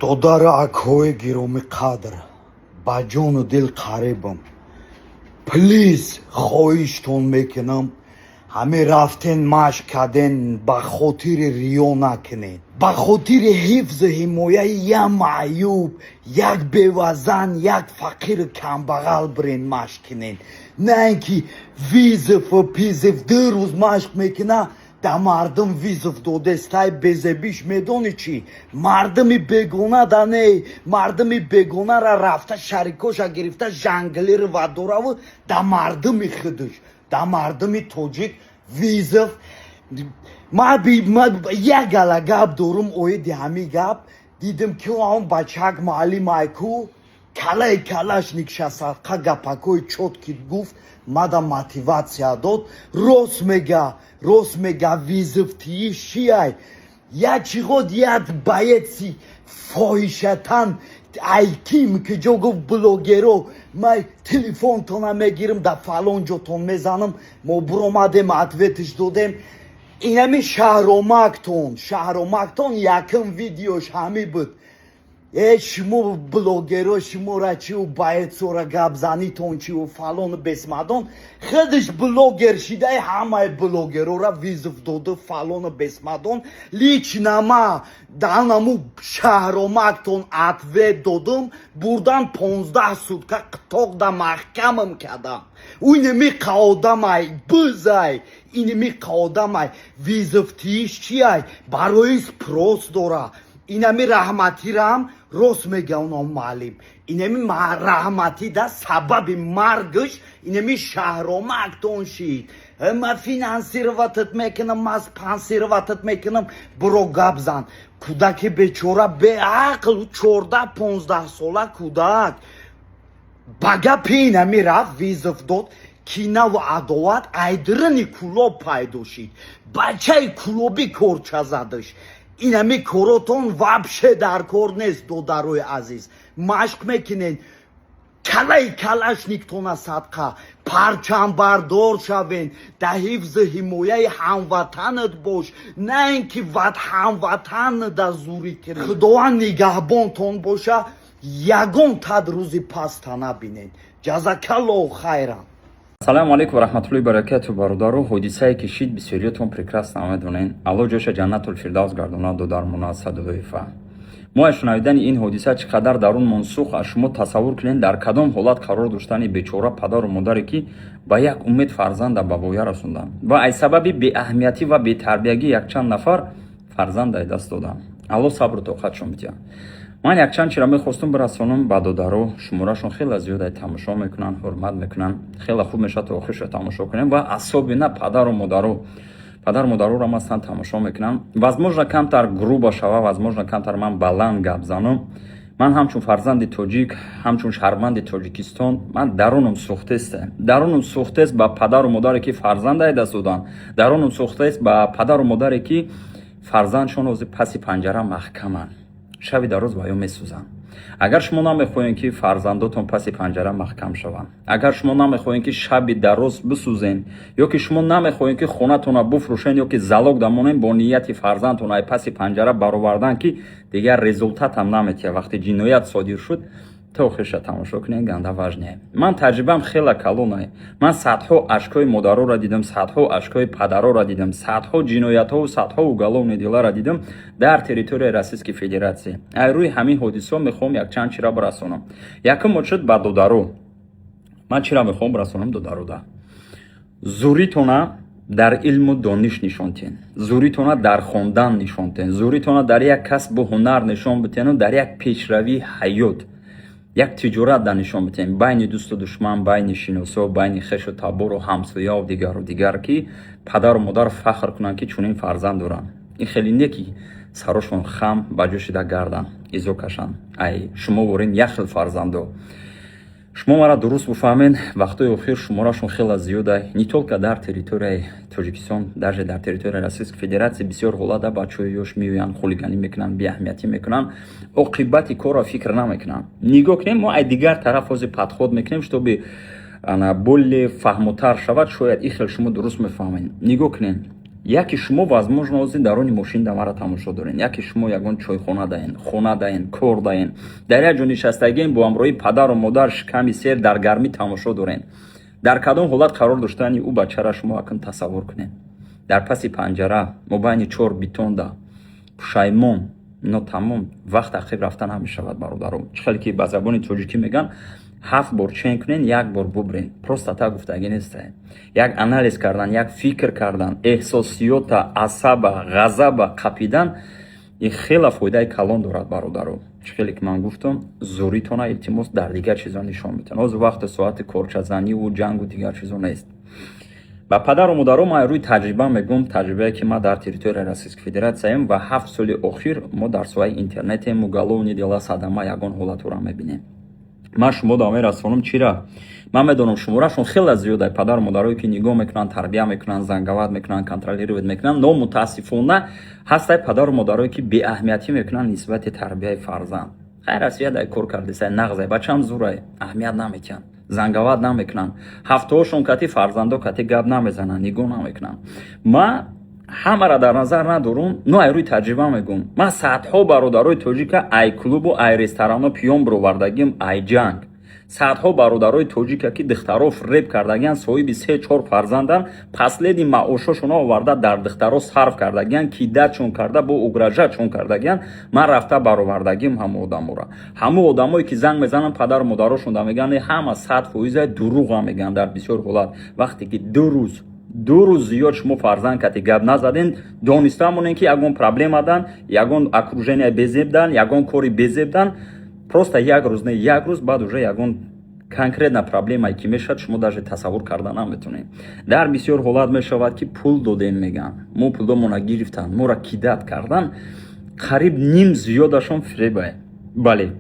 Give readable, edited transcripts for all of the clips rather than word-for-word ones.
Додару акҳои гиромиқадр, ба ҷону дил қарибам. Плиз, хоҳиштон мекунам, ҳаме рафтен, машқ карден, ба хотири риё накунед, ба хотири ҳифзу ҳимояи як маъюб, як бевазан, як фақиру камбағал бирен, машқ кунед, на ин ки вызову пизов. 2 рӯз машқ мекуна, да мардум вызов додестай. Безебиш медони чӣ? Мардуми бегона да не, мардуми бегонара рафта, шарикоша гирифта, жонглировать дораву да мардуми худаш, да мардуми тоҷик вызов. Ма як гала гап дорум оиди ҳамин гап. Дидим, ки он бачак муаллим айку калаи калашник шасадқа гапакои чёткий гуфт, мада мотивация дод. Рост мега, рост мега. Вызов тии шиай? Як чиғод, як боеци фоҳишатан айким ки ҷо гуфт: «Блогеро, ман телефонтона мегирам, да фалон ҷотон мезанам». Мо буромадем, ответиш додем. Инами Шаҳромактон, Шаҳромактон якм видеош ҳами буд. Э, шумо блогеро, шумора чиу, боецора гапзанитон чиу, фалону бесмадон. Худаш блогер шидаи, ҳамаи блогерора вызов доду, фалону бесмадон. Лично ма данаму Шаҳромактон ответ додум, бурдан, 15 сутка қитоқда маҳкамам кардам. Ӯ инамиқа одамай, бизай, инамиқа одамай. Вызов тииш чиай? Барои спрос дора. Инами раҳматирам рост мега, оно муаллим. Инами раҳматида сабаби маргаш инами Шаҳромактон шид. «Ма финансироватат мекунам, ма спонсироватат мекунам, биро гап зан». Кӯдаки бечора, беақл, 14-15 сола кӯдак ба гапи инами рафт, вызов дод. Кинаву адоват айдирини Кӯлоб пайдо шид. Бачаи кӯлобӣ корча задаш. Инами коротон вообще дар кор нест. Додарои азиз, машқ мекунед, калаи калашниктона садқа, парчамбардор шавен, дар ҳифзу ҳимояи ҳамватанат бош, на ин ки ват ҳамватанада зурӣ кунӣ. Худованд нигаҳбонтон боша, ягон тад рӯзи паста набинед. Ҷазакаллоҳу хайран. Ассалому алайкум ва раҳматуллоҳи баракату, бародару. Ҳодисае ки шид, бисёриятон прекрасно медонед. Аллоҳ ҷоша Ҷаннатул Фирдавс гардонад додармона Садулоева. Мо аз шунавидани ин ҳодиса чӣ қадар дарунмон сӯхт, аз шумо тасаввур кунед, дар кадом ҳолат қарор доштани бечора падару модаре, ки ба як умед фарзанда ба воя расонданд ва аз сабаби беаҳамиятӣ ва бетарбиягӣ якчанд нафар фарзанда даст доданд. Аллоҳ сабру тоқатшон бидиҳад. Ман якчанд чиро мехостум бирасонам ба додаро. Шуморашон хеле зиёда, тамошо мекунанд, ҳурмат мекунанд. Хеле хуб мешавад, то охиршо тамошо кунем. Ва асобина падару модаро, падару модароро ҳастан, тамошо мекунам. Возможно, камтар грубо шава, возможно, камтар ман баланд гап занам. Ман ҳамчун фарзанди тоҷик, ҳамчун шаҳрванди Тоҷикистон, ман дарунам сӯхтест, дарунам сӯхтест ба падару модаре, ки фарзанда даст доданд. Дарунам сӯхтест ба падару модаре, ки фарзандшон ҳозир паси панҷара маҳкаманд, шаби дароз ба ё месӯзанд. Агар шумо намехоҳем, ки фарзандотон паси панҷара маҳкам шаванд, агар шумо намехоҳем, ки шаби дароз бисӯзен, ё ки шумо намехоҳем, ки хонатонро буфрӯшен, ё ки залог дамонем бо нияти фарзандтон ай паси панҷара баровардан, ки дигар результатам наметиҳад вақте ҷиноят содир шуд, то охирша тамошо кунед, ганда важнее. Ман таҷрибаам хела калонае. Ман садҳо ашкҳои модароро дидам, садҳо ашкҳои падароро дидам, садҳо ҷиноятҳову садҳо уголовные делара дидам дар территорияи Российской Федерация. Ай рӯи ҳамин ҳодисаҳо мехоҳам якчанд чира бирасонам. Якум очуд ба додаро. Ман чира мехоҳам бирасонам додарода? Зуритона дар илму дониш нишон тиҳен, зуритона дар хондан нишон тиҳен, зуритона дар як касбу ҳунар нишон битиҳену дар як пешравии ҳаёт, як тиҷорат дар нишон битиҳем байни дӯсту душман, байни шиносо, байни хешу табору ҳамсояву дигару дигар, ки падару модар фахр кунанд, ки чунин фарзанд доранд. Ин хеле не, ки сарошон хам ба ҷо шида гардан, изо кашанд. Ай шумо ворин як хел фарзандо. Шумо мара дуруст буфаҳмед. Вақтҳои охир шуморашон хеле зиёда, не только дар территорияи Тоҷикистон, даже дар территорияи Российской Федерация бисёр ҳолата бачаҳои ёш меоянд, хулиганӣ мекунанд, беаҳамиятӣ мекунанд, оқибати корро фикр намекунанд. Нигоҳ кунем, мо ай дигар тараф ҳозир подход мекунем, чтобы ана более фаҳмотар шавад. Шояд ин хел шумо дуруст мефаҳмед. Нигоҳ кунем. Яке шумо, возможно, ҳозир дарони мошин да мара тамошо дорен, яке шумо ягон чойхона даен, хона даен, кор даен, дар як ҷо нишастагиен бо ҳамроҳии падару модар, шиками сер, дар гармӣ тамошо дорен. Дар кадом ҳолат қарор доштани ӯ бачара шумо акн тасаввур кунед: дар паси панҷара, мобайни чор бетонда, пушаймон, нотамом. Вақт ақиб рафта намешавад, бародаро. Чӣ хеле ки ба забони тоҷикӣ мегӯянд, ҳафт бор чен кунен, як бор бубрен. Просто так гуфтагӣ нестае. Як анализ кардан, як фикр кардан, эҳсосиёта, асаба, ғазаба қапидан, ин хела фоидаи калон дорад, бародаро. Чӣ хеле ки ман гуфтам, зӯритона, илтимос, дар дигар чизо нишон метиҳанд. Ҳозир вақти соати корчазаниву ҷангу дигар чизо нест. Ба падару модаро ман рӯи таҷриба мегӯм, таҷрибае ки ман дар территорияи Российской Федерацияем ва 7 соли охир мо дар соҳаи интернетем, уголовный дела, садама, ягон ҳолатҳоро мебинем. Ман шумо да мерасонам. Чира ман медонам, шуморашон хеле зиёда, падару модарое ки нигоҳ мекунанд, тарбия мекунанд, занговать мекунанд, контролировать мекунанд. Но мутаассифона ҳастай падару модарое ки беаҳамиятӣ мекунанд нисбати тарбияи фарзанд. Хайр, Россия дай кор кардисай, нағзай, бачам зурай, аҳамият наметиҳанд, занговать намекунанд, ҳафтаҳошон кати фарзандо кати гап намезананд, нигоҳ намекунанд. Ма ҳамаро дар назар надорум, но ай рӯи таҷриба мегӯм. Ман садҳо бародарои тоҷика ай клубу ай ресторано пиён бировардагим, ай ҷанг. Садҳо бародарои тоҷика ки духтаро фиреб кардагиан, соҳиби се чор фарзандан, последний маошошона оварда дар духтаро сарф кардагиан, кидать-шон карда, бо угрожать-шон кардагиан. Ман рафта баровардагим ҳамо одаморо. Ҳамо одамое ки занг мезананд, падару модарошон да мегӯянд, ҳама 100%-а дурӯға мегӯянд. Дар бисёр ҳолат, вақте ки 2 рӯз, 2 рӯз зиёд шумо фарзанд кати гап назаден, дониста монем, ки ягон проблема дан, ягон окружение безеб дан, ягон кори безеб дан. Просто як рӯз не, як рӯз баъд уже ягон конкретно проблемае ки мешавад, шумо даже тасаввур карда наметонед. Дар бисёр ҳолат мешавад, ки пул додем мегӯянд, мо пулдомона гирифтанд, моро кидать кардан. Қариб ним зиёдашон фиребае. Бале,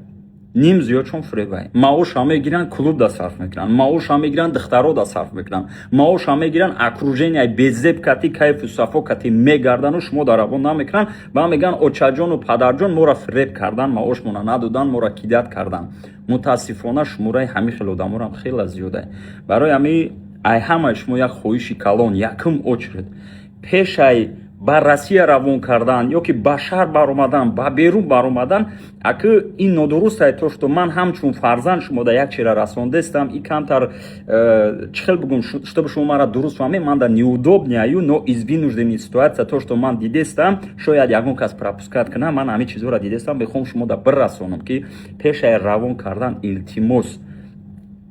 ним зиёдшон фиребае. Маоша мегиранд, клуб да сарф мекунанд, маоша мегиранд, духтаро да сарф мекунанд, маоша мегиранд, окружения безеб кати кайфу сафо кати мегардану шумо дар равон намекунанд. Ба мегӯянд: «Очаҷону падарҷон, моро фиреб кардан, маошмона надодан, моро кидать кардан». Мутаассифона, шумораи ҳамин хел одаморам хеле зиёда. Барои ҳами ай ҳамаи шумо як хоҳиши калон: якум очередь, пешай ба Россия равон кардан ё ки ба шаҳр баромадан, ба берун баромадан, аки ин нодурустае, то что ман ҳамчун фарзанд шумо да як чира расондестам, и камтар чӣ хел бигӯм, чтобы шумо мара дуруст фаҳмед, ман да неудобный ю, но из вынужденной ситуация, то что ман дидестам, шояд ягон кас пропускать кунам. Ман ҳамин чизҳоро дидестам, мехоҳам шумо да бирасонам, ки пешаи равон кардан, илтимос,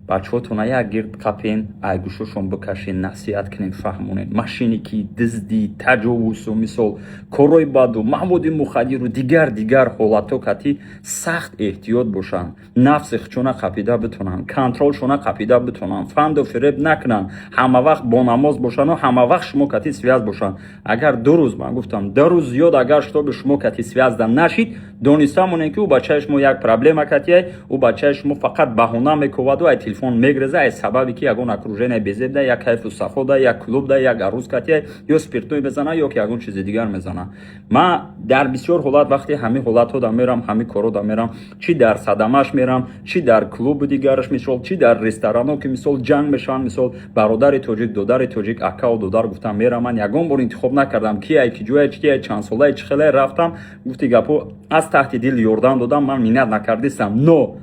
бачаҳотона як гирд қапен, айгӯшошон бикашен, насиҳат кунен, фаҳмонен. Мошенникӣ, диздӣ, таҷовузу, мисол, корҳои баду, маводи мухаддиру дигар дигар ҳолатҳо кати сахт эҳтиёт бошанд, нафси худшона қапида битонанд, контролшона қапида битонанд, фанду фиреб накунанд, ҳама вақт бо намоз бошанду ҳама вақт шумо кати связь бошанд. Агар 2 рӯз, ман гуфтам, 2 рӯз зиёд агар чтобы шумо кати связь да нашид, дониста монед, ки ӯ бачаи шумо як проблема катияй. Ӯ бачаи шумо фақат баҳона мековаду ай телефон мегреза, ай сабаби ки ягон окружение безеб да, як кайфу сафо да, як клуб да, як арӯз катияй, ё спиртной мезана, ё ки ягон чизи дигар мезана. Ман дар бисёр ҳолат, вақте ҳамин ҳолатҳо да мерам, ҳамин корҳо да мерам, чӣ дар садамаш мерам, чӣ дар клубу дигараш, мисол, чӣ дар ресторано, ки, мисол, ҷанг мешаванд, мисол, бародари тоҷик, додари тоҷик, акаву додар гуфтам мерам. Ман ягон бор интихоб накардам, ки ай, ки ҷоя, ки ай, чандсолае, чӣ хеле рафтам, гуфти гапо, аз таҳти дил ёрдам додам. Ман миннат накардистам, но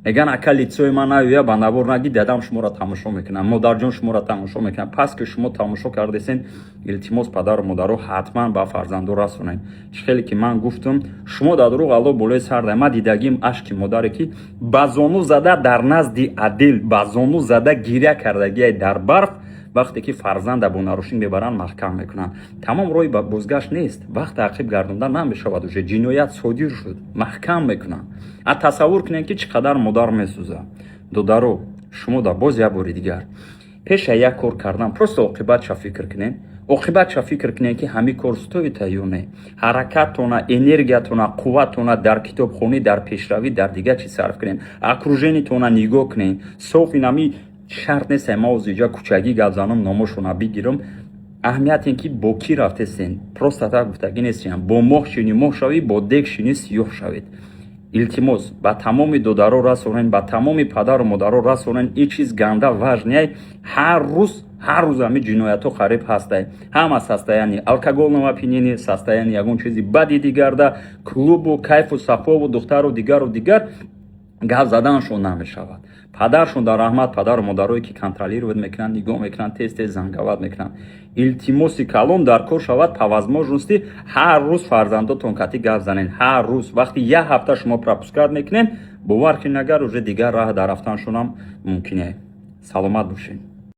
меган: «Ака, лицо и ман наёя, ба навор наги, дадам шуморо тамошо мекунам, модарҷон шуморо тамошо мекунам». Пас ки шумо тамошо кардесен, илтимос, падару модаро, ҳатман ба фарзандо расонед. Чӣ хеле ки ман гуфтам, шумо дар дурӯғ, Алло болои сар дай. Ман дидагим ашки модаре, ки ба зону зада дар назди адил, ба зону зада гиря кардагиай дар барф, вақте ки фарзанда бо нарушение мебаранд, маҳкам мекунанд. Тамом, роҳи ба бозгашт нест, вақт ақиб гардонда намешавад, уже ҷиноят содир шуд, маҳкам мекунанд. А тасаввур кунед, ки чӣ қадар модар месӯзад. Додаро, шумо да боз як бори дигар, пеша як кор кардан, просто оқибатша фикр кунед, оқибатша фикр кунед, ки ҳамин кор стоит а ё не. Ҳаракаттона, энергиятона, қувваттона дар китобхонӣ, дар пешравӣ, дар дигар чиз сарф кунед. Окружение тона нигоҳ кунед. Соф инами шарт нест, ма оз иҷа кӯчагӣ гап занам, номошона бигирам. Аҳамият ин ки бо кӣ рафтесен. Просто так гуфтагӣ нестиям: бо моҳ шинӣ, моҳ шавӣ, бо дег шинӣ, сиёҳ шавед. Илтимос, ба тамоми додаро расонен, ба тамоми падару модаро расонен, ин чиз ганда важный ай. Ҳар рӯз, ҳар рӯз ҳами ҷиноятҳо қариб ҳастай, ҳама состояние алкогольного опьянения, состояние ягон чизи бади дигарда, клубу кайфу сафову духтару дигару дигар гап заданашон намешавад. Падаршон дар раҳмат, падару модарое ки контролировать мекунанд, нигоҳ мекунанд, тез тез занговать мекунанд. Илтимоси калон, дар кор шавад, по возможности ҳар рӯз фарзандотон кати гап занен. Ҳар рӯз. Вақти як ҳафта шумо пропускать мекунен, бовар кунед, агар уже дигар раҳ дар рафтаншонам мумкине. Саломат бошед.